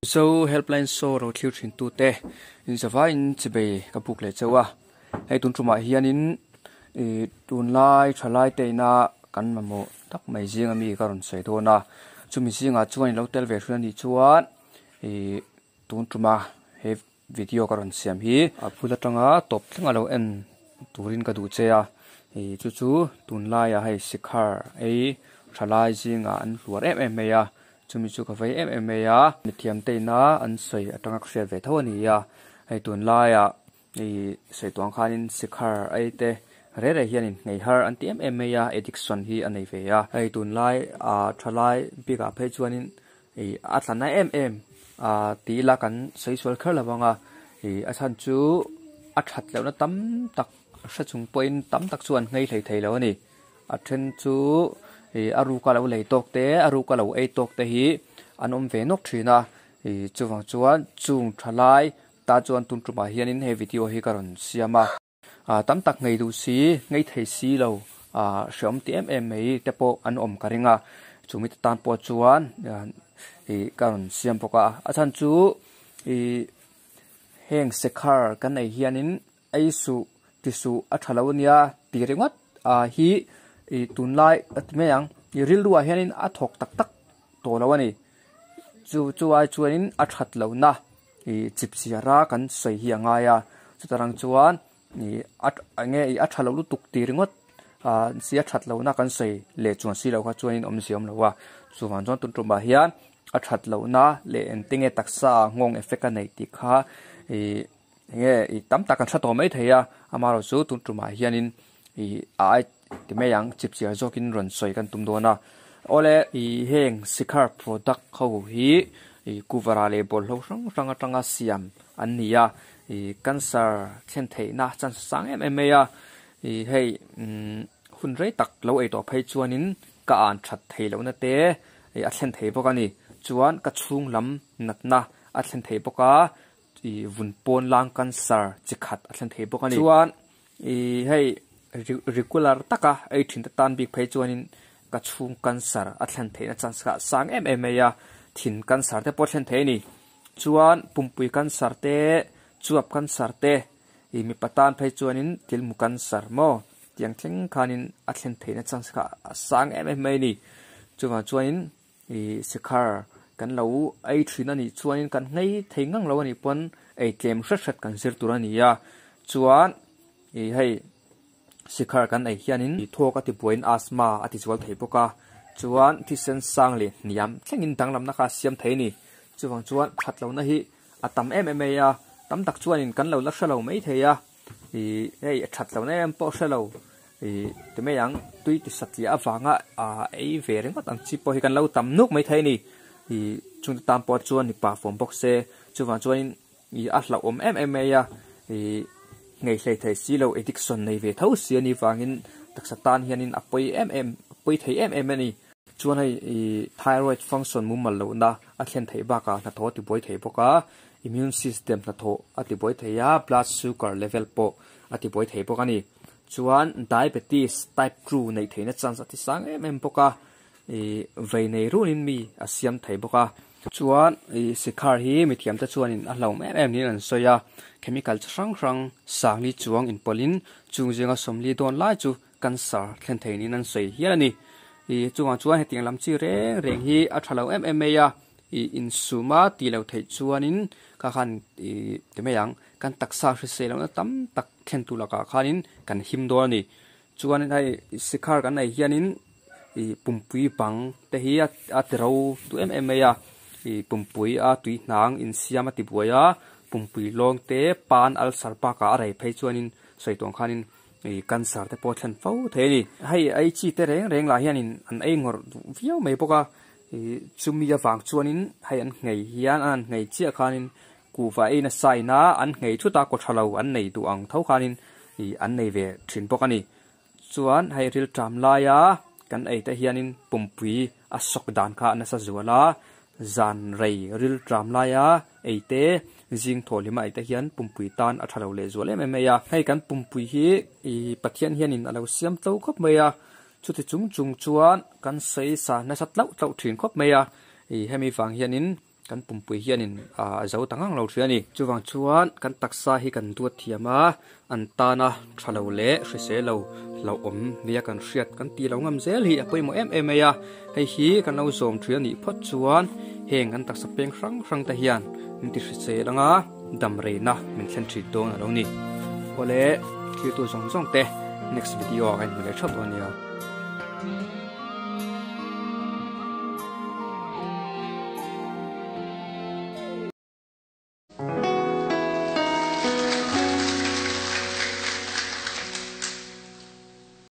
Mizo Helpline Show ro thlir thin tute inzavaiin chibei ka buk leh chauh a, hei tun tumah hianin ih tunlai thalai te ina kan mamawh tak mai zinga mi ka rawn sawi dawn a, chumi zingah chuan ilo tel ve hrui anih chuan ih tun tuma he video ka rawn siam hi a phul atanga tawp thleng a lo en turin ka duh che a, ih chu chu tunlaiah hei sikhar ei thalai zingah an hluar em em mai a. Chumi chu ka vei em em mai a, mithiam te ina an sawi atanga ka hriat ve tho a ni a, hei tunlaiah ih sawi tuang khanin sikhar ei te reh reh hianin nghei har an ti em em mai a, addiction hi a nei ve a, hei tunlai ah thalai bikah phei chuanin ih a tla na em em ah ti ila kan sawi sual kher lo vang a, ih a chhan chu a that lohna tam tak hre chung pawhin tam tak chu an nghei hlei thei lo a ni. A then chu ih a ruka lo lei tawk te a ruka lo ei tawk te hi an awm ve nawk thin a ih chuvang chuan chung thalai ta chuan tun tumah hianin he video hi ka rawn siam a ah tam tak ngei duh si ngei thei si lo ah hreawm ti em em mai te pawh an awm ka ring a chumi te tan pawh chuan ih ka rawn siam bawk a a chhan chu ih heng sekhar kan ei hianin ei suh ti suh a tha lo ania tih ringawt ah hi ih tunlai a ti mai ang ih rilru ah hianin a thawk tak tak tawh lo a ni chu chu ai chuanin a that lohna ih chip chhiar a kan sawi hi a ngai a chuta rang chuan ih a eng nge ih a tha lo lutuk tih ringawt ah si a that lohna kan sawi leh chuan si loh kha chuanin awmzia awm lo a chuvang chuan tun tumah hian a that lohna leh engtin nge taksa ah nghawng effect a neih tih kha ih. Enge ih tam tak an hre tawh mai thei a, amaherawh chu tun tumah hianin ih a ai ti mai ang chip chiar zawkin rawn sawi kan tum dawn a. Awle ih heng sikhar product ho hi ih kuvara leh bawlhlo hrang hrang atanga siam an ni a, ih cancer thlen theihna chance a sang em em mai a, ih hei umm hun rei tak lo ei tawh phei chuanin ka an that thei lohna te ih a thlen thei bawk a ni. Chuan ka chhung lam natna a thlen thei bawk a. Ih vun pawn lang cancer chi khat a thlen thei bawk a ni. Chuan ih hei regular taka ei thin te tan bik phei chuanin ka chhung cancer a thlen theihna chance kha a sang em em mai a, thin cancer te pawh a thlen thei a ni. Chuan pumpui cancer te, chuap cancer te, ih mipa tan phei chuanin tilmu cancer maw tiang thleng khanin a thlen theihna chance kha a sang em em mai a ni. Chuvang chuanin Ih sikhar kan lo ei thin a nih chuanin kan nghei thei ngang lo a nih pawn ei tlem hret hret kan zir tur a ni a, chuan ih hei sikhar kan ei hianin thawk a ti buaiin asthma a ti zual thei bawk a, chuan thisen sang leh hniam thlengin danglamna kha a siam thei a ni. Chuvang chuan that lohna hi a tam em em mai a, tam tak chuanin kan lo la hre lo mai thei a. Ih hei a that lohna em pawh hre lo ih ti mai ang tui ti satliah avanga ah ei ve ringawt ang chi pawh hi kan lo tam nuk mai thei a ni ih chungte tan pawh chuan mipa fawm bawk se chuvang chuanin ih a hlauhawm em em mai a ih nghei hlei thei si lo addiction nei ve tho si a nih vangin taksa tan hianin a pawi em em a pawi thei em em a ni. Chuan hei ih thyroid function mumal lohna a thlen theih bakah hnathawh a tibuai thei bawk a, immune system hnathawh a tibuai thei a, blood sugar level pawh a tibuai thei bawk a ni. Chuan diabetes type 2 neih theihna chance a ti sang em em bawk a, ih vei nei runin mi a siam thei bawk a. Chuan ih sikhar hi mithiamte chuanin a hlauhawm em em niin an sawi a, chemical chi hrang hrang sangli chuang inpawlhin chung zinga sawmli dawn lai chu cancer thlen thei niin an sawi hial a ni. Ih chungah chuan hetiang lam chi reng reng hi a tha lo em em mai a, ih insuma tih loh theih chuanin kha khan ih ti mai ang kan taksa hrisel lohna tam tak thlen tur lakah khanin kan him dawn a ni. Chuanin hei sikhar kan nei hianin ih pumpui bang te hi a ti ro duh em em mai a, ih pumpui a tui hnang insiam a ti buai a, pumpui lawng te pan ulcer bakah a rei phei chuanin sawi tawng khanin Ih cancer te pawh a thlen fo thei a ni. Hei ei chi te reng reng lah hianin an ei ngawrh duh viau mai bawk a, ih chumi avang chuanin hei an nghei hian an han nghei chiah khanin kuhva ei nasa ina an nghei thut a kawtha lo an nei duh ang tho khanin ih an nei ve thin bawk a ni. Chuan hei rilṭam laia kan ei te hianin pumpui a sawk dan kha a nasa zual a, Zan rei rilṭam laia ei te, zing thaw hlima ei te hian pumpui tan a ṭha lo leh zual em em mai a. Hei kan pumpui hi ih Pathian hianin a lo siam tlo khawp mai a, chuti chung chung chuan kan sawi sa nasa tlauh tlauh ṭhin khawp mai a. Ih hemi vang hianin Kan pumpui hianin a zo ta ngang lo thin a ni. Chuvang chuan kan taksa hi kan duat thiam a, an tana tha lo leh hrisel lo hlauhawm nia kan hriat kan tih lo ngam zel hi a pawimawh em em mai a. Hei hi kan lo zawm thin a nih phawt chuan heng kan taksa peng hrang hrang te hian min ti hrisel anga dam reina min thlen thin dawn a lo ni. Awle thiltu zawng zawng te next video ah ka inhmu leh theuh dawn nia.